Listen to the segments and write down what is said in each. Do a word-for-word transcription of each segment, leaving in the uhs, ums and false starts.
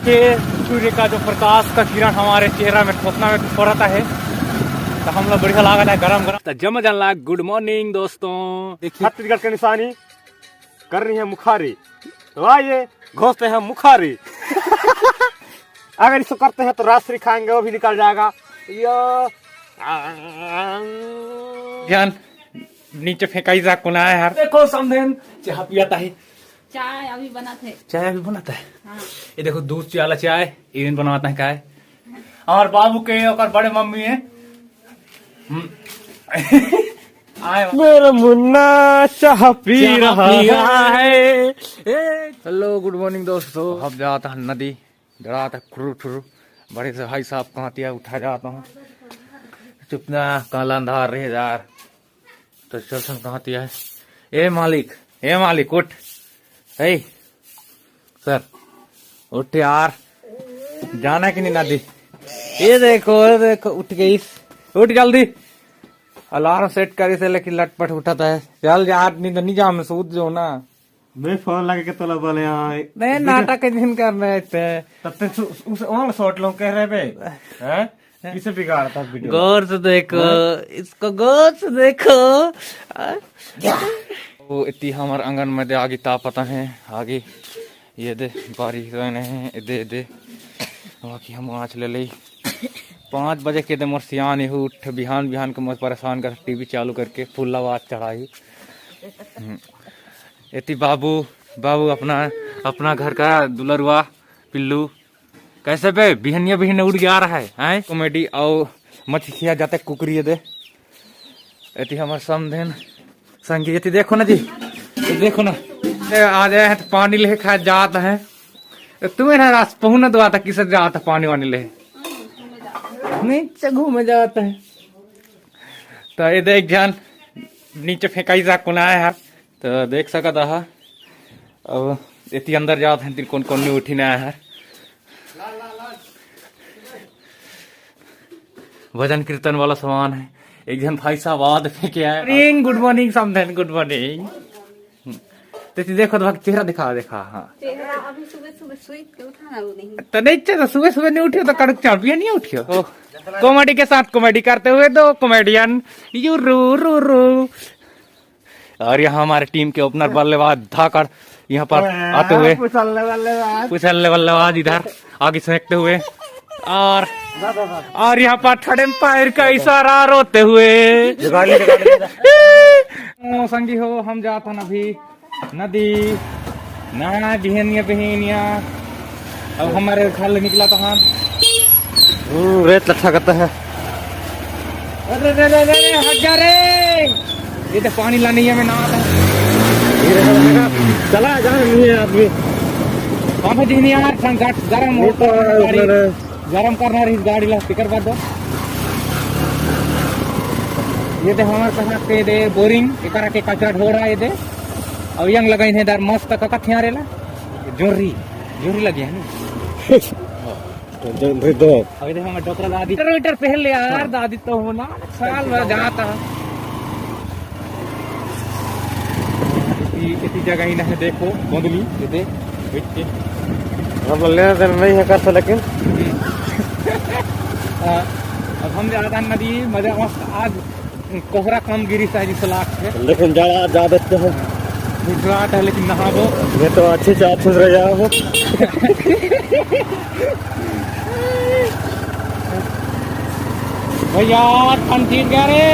के सूर्य का जो प्रकाश का किरण हमारे चेहरा में ठोकना में पड़ता है, तो हम लोग बढ़िया लागत है गरम गरम। तो जय जवान ला, गुड मॉर्निंग दोस्तों। देखिए, छत्तीसगढ़ के निशानी कर रही है मुखारी, तो आइए घोंसते हैं मुखारी। अगर इसको करते हैं तो राजश्री खाएंगे, वो भी निकल जाएगा। यो। ध्यान नीचे फेंकाई जा कोना है यार। देखो समधन, चाय पियाता है। चाय अभी बनत है। चाय अभी बनत है। हाँ। ये देखो दूध वाला चाय, इवन बनवाता है काय। और बाबू के ओकर बड़े मम्मी है। हम्म। आए। मेरा मुन्ना चाह पी चाह रहा पी रहा है। है। ए, हेलो, गुड मॉर्निंग दोस्तों। अब जाता है नदी, डराता है खुरु ठुरु। बड़े से भाई साहब कहाँ तिया उठा जाता हूँ। चुपना काला अंधार रहे यार। तो चल सन कहाँ तिया है। ए मालिक, ए मालिक उठ। ए सर, उठ यार, जाना कि नहीं नदी? ये देखो, ये देखो, उठ गई, उठ जल्दी। अलार्म सेट करी से लेकिन लटपट उठता है। चल यार, नहीं तो नहीं जा, मैं सूत जो ना। मैं फोन लगा के तोला बोले, हाँ। नहीं, नाटक के दिन करना है इतने। तब तक सु-, उस, उन्होंने शॉट लोग कह रहे बे, हैं? किसे बिगाड़ता वीडियो? गौर से देखो, हाँ? इसको गौर से देखो। आ? वो इतनी हमारे आंगन में दे आगे तापता है, आगे ये दे बारी रहने हैं, ये दे, ये दे। बाकी हम आज ले ले पाँच बजे के दे मोर सियान यहू उठ बिहान बिहान के मोर परेशान कर टीवी चालू करके फुल आवाज चढ़ाई। हम्म। एती बाबू, बाबू अपना, अपना घर का दुलरुआ पिल्लू। कैसे बे बिहनिया बिहनिया उठ के आ रहा है, हैं? कॉमेडी और मच्छी खिया जाते कुकरी ये दे। एती हमर समधन संगी, एती देखो ना जी, ये देखो ना, ये आ जाए हैं तो पानी लेके खा जात है। तुम्हें ना रास पहुना दो आता किसे जाता पानी वानी ले, नीचे घूमे जाता है। तो ये देख जान, नीचे फेंकाई जा कोना है यार। तो देख सकत आहा, अब एती अंदर जात हैं, कौन कौन नहीं उठी ना है। भजन कीर्तन वाला सामान है। एक जन भाई साहब आद फेंके आए। मॉर्निंग, गुड मॉर्निंग समधन, गुड मॉर्निंग। तो देखो तो चेहरा दिखा, दिखा, हाँ। चेहरा अभी सुबह सुबह सोई के उठा ना, वो नहीं। तो नहीं चेहरा सुबह सुबह नहीं उठियो तो कड़क चापिया नहीं उठियो। ओ, कॉमेडी के साथ कॉमेडी करते हुए दो कॉमेडियन, यू रू रू रू। और यहाँ हमारे टीम के ओपनर बल्लेबाज धाकड़ यहाँ पर आते हुए, कुछ हल्ले बल्लेबाज। कुछ हल्ले बल्लेबाज इधर आगे फेंकते हुए, और, और यहाँ पर थर्ड एम्पायर का इशारा रोते हुए। जुगाड़ ले, जुगाड़ ले। ओ संगी हो, हम जात हन अभी नदी, ना बिहनिया बिहनिया। अब हमारे घर ले निकला तो हम। हम्म, रेत लट्ठा करता है। अरे रे रे रे रे, हट जा रे। ये तो पानी लाने ही हमें ना आता। धीरे से लगा। चला जा, नहीं है आदमी। कहाँ पे जी नहीं यार, संकट, गरम हो, वो तो है, गाड़ी, उसमें गरम करना रही गाड़ी ला, स्पीकर बात दो। ये तो हमारे कहाँ पे दे बोरिंग, एकरा के कचरा ढो रहा है ये दे। अब यंग लगाइन है इधर मस्त का कथिया रेला। जोरी, जोरी लगे है ना। जोरी दो। अभी देखो मैं डोकरा दादी। मीटर मीटर पहन ले यार, दादी तो हो ना। साल भर जाता। इसी, इसी जगह ही ना है, देखो, गोंदली, ये दे, बिच के। अब लेना देना नहीं है कर से, लेकिन हाँ, अब हम जाता नदी, मजा मस्त आज। कोहरा कम गिरी शायद इस लाख से। लेकिन जाड़ा ज्यादा तो है। गुजरात है लेकिन नहाबो। ये तो अच्छे से आप सुधर जाओ। भैया, ठंड ठीक है रे।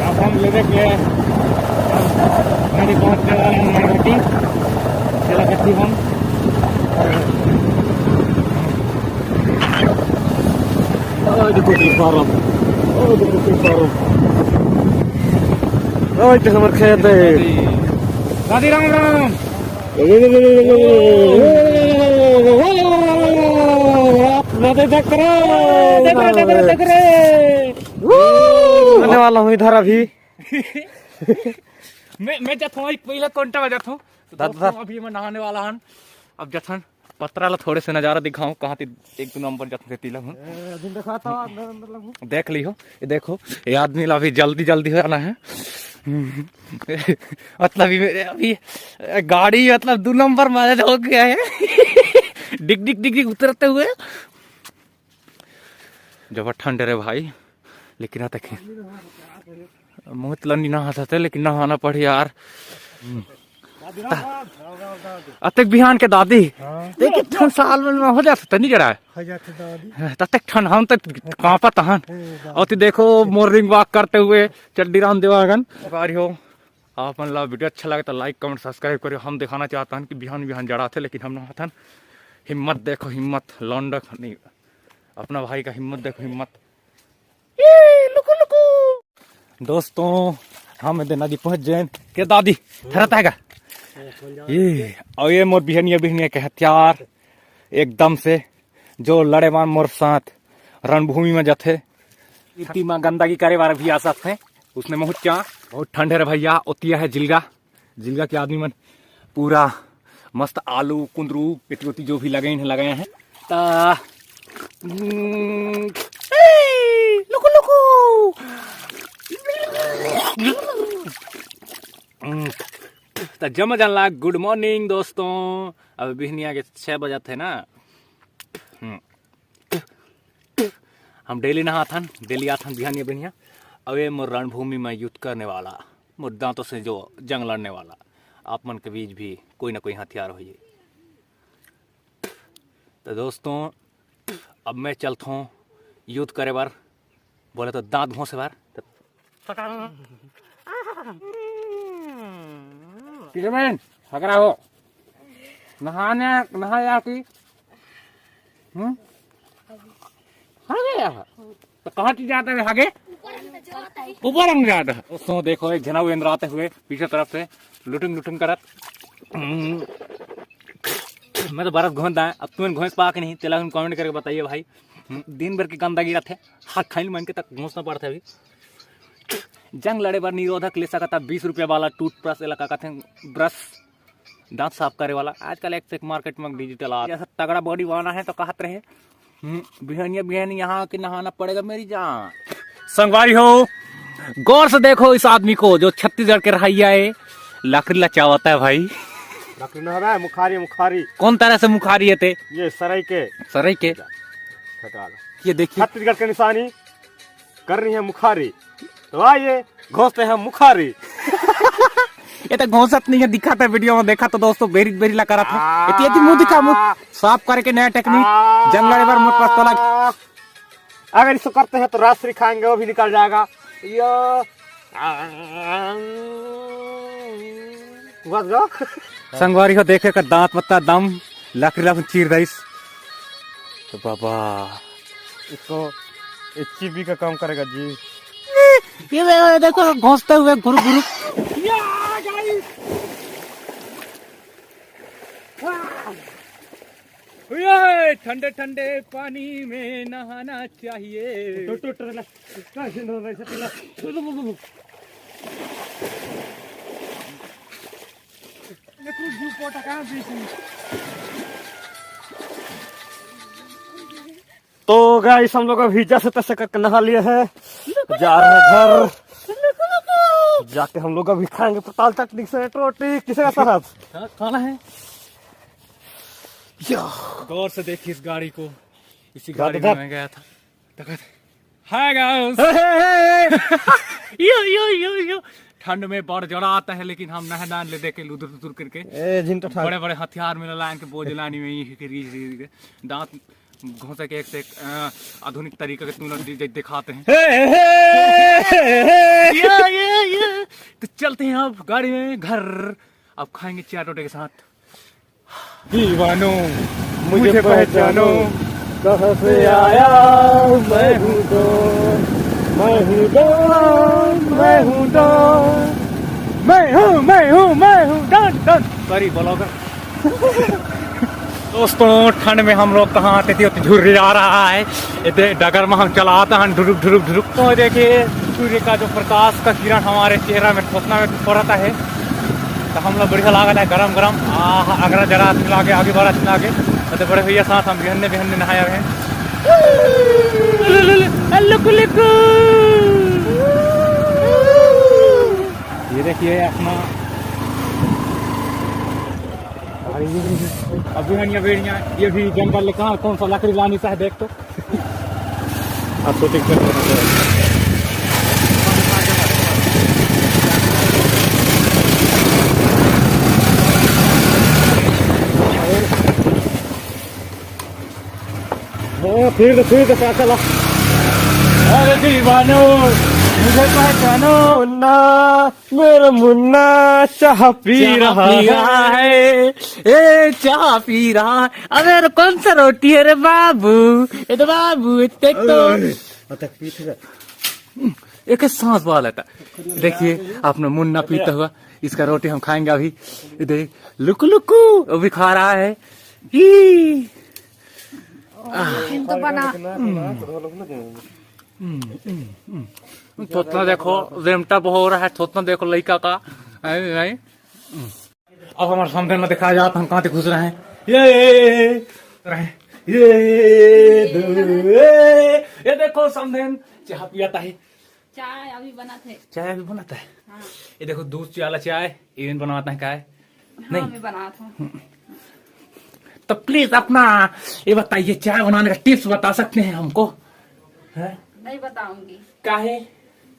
अब हम लेने के गाड़ी पहुंचने वाले हैं नरहटी। चला करती हम। ओए देखो कोई फार्म, ओए देखो कोई फार्म, ओए तो हमर खेत है। राधे राम राम। ना दे देख रे, देख रे, देख रे, देख रे। आने वाला हूँ इधर अभी। मैं, मैं जाता हूँ, पहले कोंटा में जाता हूँ। तो दादा, दोस्तों, दादा। अभी मैं नहाने वाला हन। अब जथन पतरा ला थोड़े से नजारा दिखाऊं, कहाँ ती एक दो नंबर जथन से तिलक हूँ। ए, अभी दिखाता हूँ, अंदर, अंदर लगूं। देख लिहो, ये देखो, ये आदमी ला अभी जल्दी जल्दी हो जाना है। मतलब, ये मेरे अभी गाड़ी, मतलब, दो नंबर मारे हो गया है। डिग डिग डिग डिग उतरते हुए। जबर ठंड रे भाई, लेकिन आता कि मुँह तला नहीं नहात हते, लेकिन नहाना पड़ी यार। अतेक बिहान के दादी, हाँ। देखिए, ठंड साल में हो जाता, नहीं जरा है। हो जाता दादी। ततेक ठंड, हम तो कांपत हन। हे दादी। और तू देखो, मॉर्निंग वॉक करते हुए चड्डी राम देवागन। बारी हो, आप मन ला वीडियो अच्छा लगे तो लाइक, कमेंट, सब्सक्राइब करियो। हम दिखाना चाहता हन कि बिहान बिहान जड़ा थे, लेकिन हम नहाथन। हिम्मत देखो, हिम्मत, लौंडक नहीं, अपना भाई का हिम्मत देखो, हिम्मत। ये लुकु लुकु। दोस्तों, हम एदे नदी पहुंच जाएन। के दादी, थरत आएगा? ये, और ये मोर बिहनिया, बिहनिया के हथियार एकदम से, जो लड़े मान मोर साथ रणभूमि में जाथे। इतनी माँ गंदगी करे वाला भी आ सकते हैं। उसने बहुत क्या, बहुत ठंड है रे भैया। ओतिया है जिलगा, जिलगा के आदमी मन पूरा मस्त आलू, कुंदरू, पेटी-ओटी जो भी लगे हैं, लगाए हैं। ता, हम्म, ए, लुकु, लुकु। हम्म, त जम्मो जन ला गुड मॉर्निंग दोस्तों। अब बिहनिया के छः बजत हे ना। हम्म। हम डेली नहाथन, डेली आथन बिहानिया बिहनिया। अब ये मोर रणभूमि में युद्ध करने वाला, मोर दांतों से जो जंग लड़ने वाला, आप मन के बीच भी कोई ना कोई हथियार होही। तो दोस्तों, अब मैं चलत हूँ युद्ध करे बर, बोले तो दांत घोंसे बर। किसमें हगरा हो? नहाने, नहा जा की? हम्म? हागे या? तो कहाँ चीज जाता है हागे? ऊपर हम जाता है। दोस्तों, देखो, एक झना एंदराते हुए पीछे तरफ से लुटिंग लुटिंग करत। हम्म। मैं तो बरत घोंस दाएं, अब तुमन घोंस पा के नहीं, तेला कमेंट करके बताइए भाई। हम्म, दिन भर के गंदगी रहथे, हाथ खाइन मन के तक घोंसना पड़थे। अभी जंग लड़े बर निरोधक ले सकत हा, बीस रुपया वाला टूथब्रश, एला का कथे, ब्रश, दांत साफ करे वाला। आजकल एक से एक मार्केट में डिजिटल आ, जैसा तगड़ा बॉडी बनाना है तो कहत रहे, हम्म, बिहनिया बिहनिया यहाँ आके नहाना पड़ेगा मेरी जान। संगवारी हो, गौर से देखो इस आदमी को जो छत्तीसगढ़ के रहैया है, लकड़ी लचावता है भाई। लकड़ी ना है, मुखारी, मुखारी। कौन तरह से मुखारी है ते? ये सरई के। सरई के? हटा लो। ये देखिए। छत्तीसगढ़ के निशानी कर रही है मुखारी। तो आइए, घोंसते हैं मुखारी। ये तो घोंसत नहीं है, दिखाते वीडियो में, देखा तो दोस्तों, बेरी बेरी ला करत है। इतनी, इतनी मुंह दिखा, मुंह साफ करके नया टेक्निक। जंग लड़े बर मुंह पस्तोला। अगर इसको करते हैं तो राजश्री खाएंगे, वो भी निकल जाएगा। यो। बस गो। संगवारी हो, देखे कर दांत पत्ता दम लकड़ी ला चीर दइस। तो बाबा, इसको एचपी का काम करेगा जी। ये दे-, देखो, घोंसते हुए गुरु गुरु। या, guys। वाह। ये ठंडे ठंडे पानी में नहाना चाहिए। टो, टो, टो, ना। तो गाइस, हम लोग अभी जैसे तैसे करके नहा लिए हैं, जा रहे हैं घर। जाके हम लोग अभी खाएंगे पताल चटनी से रोटी। किसे का साथ? हाँ, खाना है। या। गौर से देखिए इस गाड़ी को, इसी गाड़ी में मैं गया था। Hi guys. यो, यो, यो, यो। ठंड में बड़ जड़ा आता है, लेकिन हम नहा दान ले देके लुदुर लुदुर करके ए, जिन तो ठाक। बड़े बड़े हथियार में लान के बोझ लानी में ही के रीस रीस के दांत घोंसे के एक से एक, अ, आधुनिक तरीका के तुम लोग दि-, दि-, दिखाते हैं। हे, हे, हे, हे, हे। ये, ये, ये। तो चलते हैं अब गाड़ी में घर। अब खाएंगे चार रोटी के साथ। दीवानो, मुझे मुझे पहचानो। पहचानो। कहाँ से आया मैं हूँ डॉन, मैं हूँ डॉन, मैं हूँ डॉन। मैं हूँ, मैं हूँ, मैं हूँ डॉन, डॉन। Sorry, blogger. दोस्तों, ठंड में हम लोग कहाँ आते थे, तो झुर्री आ रहा है। इतने डगर में हम चला आता है, ढुरुक, ढुरुक, ढुरुक। तो देखिए, सूर्य का जो प्रकाश का किरण हमारे चेहरा में ठोकना में पड़ता है। त हमला बढ़िया लागत हे गरम गरम। आहा, अगर जरा आदमी लागे, आगे बार आदमी लागे, त बड़े भैया साथ हम बिहन्ने बिहन्ने नहाए हवे। लुकु लुकु। ये देखिए अपना, अभी हनिया बेड़िया, ये भी जंगल ले कहाँ कौन सा लकड़ी लानी सा है, देख तो। आप शूटिंग कर रहे हैं। ओ, फिर तो, फिर तो क्या चला? अरे दीवानो, मुझे पहचानो। मुन्ना, मेरा मुन्ना चाह पी चाह रहा पी है। रहा है। ए, चाह पी रहा है। अबे यार, कौन सा रोटी है रे बाबू? ए तो बाबू, देख तो। ओए, अतक पीठ का। एक सांस वाला था। देखिए, अपना मुन्ना पीता हुआ, इसका रोटी हम खाएंगे अभी। ये देख, लुकु लुकु, वो भी खा रहा है। ई। लेकिन तो बना। हम्म, हम्म, हम्म। थोतना देखो, रेमटा बहुत हो रहा है, थोतना देखो लइका का। आई, आई। अब हमारे समधन में दिखाया जाता, हम कहाँ से घुस रहे हैं। ये, ये, ये, ये, ये देखो समधन, चाय पियाता है। चाय अभी बनात है। चाय अभी बनाता है। हाँ। ये देखो दूध वाला चाय, इवन बनाता है काय? हाँ, नहीं। मैं बनात हूँ। तो प्लीज अपना ये बताइए, चाय बनाने का टिप्स बता सकते हैं हमको? हैं? नहीं बताऊंगी। काहे?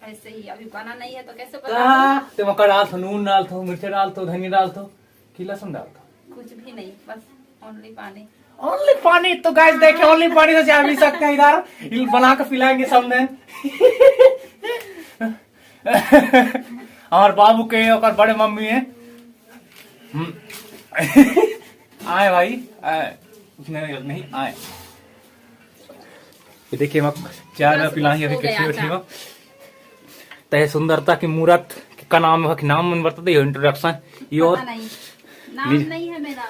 ऐसे ही, अभी बना नहीं है तो कैसे का? बताऊं? ते मक्का डालथो, नून डालथो, मिर्चा डालथो, धनिया डालथो, कि लहसुन डालथो? कुछ भी नहीं, बस ओनली पानी। ओनली पानी? तो गाइस देखे, ओनली पानी से चाय पी सकते हैं इधर। इल बना के पिलाएंगे सामने। हमारे बाबू के ओकर बड़े मम्मी है। हम्म। आए भाई, आए। उसने नहीं, आए। ये देखिए, हम चाय ना पिलाएंगे अभी, हो गया कैसे बैठे हो। तय सुंदरता की मूरत का नाम है, नाम मन बता दे, इंट्रोडक्शन। ये और पता नहीं। नाम निज- नहीं है मेरा।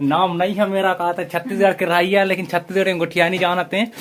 नाम नहीं है मेरा, कहा था छत्तीसगढ़ के रहिया, लेकिन छत्तीसगढ़ में गोठियानी जानते हैं।